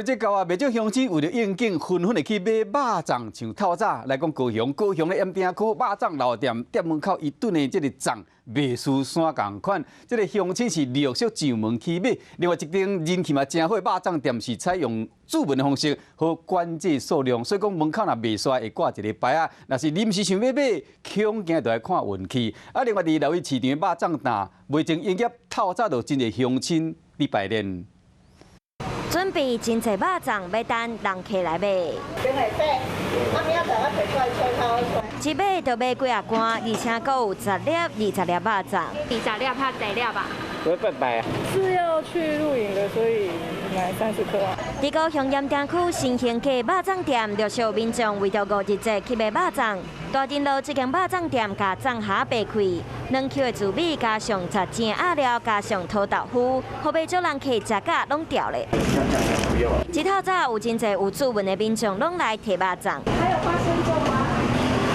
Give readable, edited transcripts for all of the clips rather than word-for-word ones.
節到啊，袂少鄉親為著應景，紛紛會去買肉粽。像透早來講高雄，高雄的鹽埕區肉粽老店店門口伊燉的這个粽賣輸山仝款，這个鄉親是陸續上門去買。另外一間人氣嘛誠好的肉粽店是採用注文的方式，予管制數量，所以講門口若賣煞會掛一个牌仔，若是臨時想欲買，恐驚就愛看運氣。啊，另外佇內威市場的肉粽檔，未前營業透早就真濟鄉親佇排練。準備真濟肉粽，欲等人客來買。一買就買幾仔罐，而且閣有十粒、20粒肉粽。20粒較濟粒吧？會拜拜。是要去露營的，所以買30顆。佇高雄鹽埕區新興街肉粽店，陸續民眾為著五日節去買肉粽。大鎮路這間肉粽店共粽盒掰開，2 Q的糯米加上十正鴨料，加上湯豆腐，予袂少人客食甲攏掉咧。一透早有真濟有注文的民眾攏來提肉粽。還有花生醬嗎？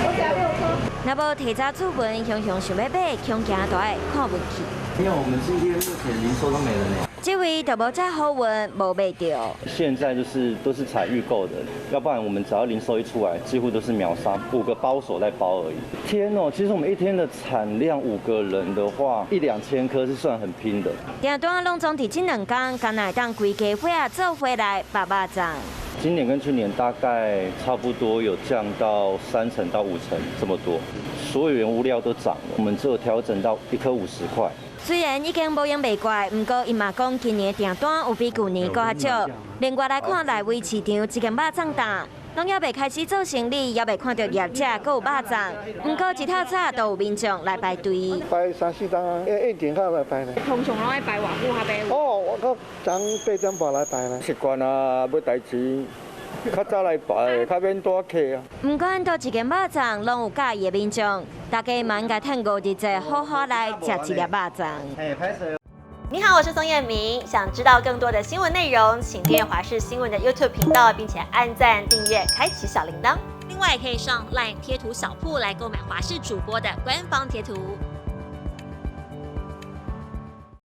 我加六顆。若無提早注文，雄雄想欲買，恐驚都愛看運氣。因為我們今天目前零售都沒了呢。這位就無遮好運，無買著。現在就是都是採預購的，要不然我們只要零售一出來，幾乎都是秒殺，5個包手在包而已。天哦，其實我們一天的產量5個人的話，一兩千顆是算很拼的。訂單攏總佇這兩工，敢若會當規家伙仔做伙來包肉粽。今年跟去年大概差不多有降到3成到5成這麼多，所有原物料都漲了，我們只有調整到一顆50塊。雖然已經無閒賣怪，毋過伊嘛講今年訂單有比舊年閣較少。另外來看內威市場一間肉粽檔，攏猶未開始做生意，猶未看著業者閣有肉粽。毋過一透早就有民眾來排隊。排三四檔，一點較來排呢。通常攏愛排偌久較買？哦，我閣早8點半來排呢。習慣啊，欲代誌，較早來排，較免帶客啊。毋管佗一間肉粽，攏有佮意的民眾，大家嘛應該趁五日節好好來食一粒肉粽。你好，我是宋燕明。想知道更多的新聞內容，請訂閱華視新聞的 YouTube 頻道，並且按讚、訂閱、開啟小鈴鐺。另外，可以上 LINE 貼圖小鋪來購買華視主播的官方貼圖。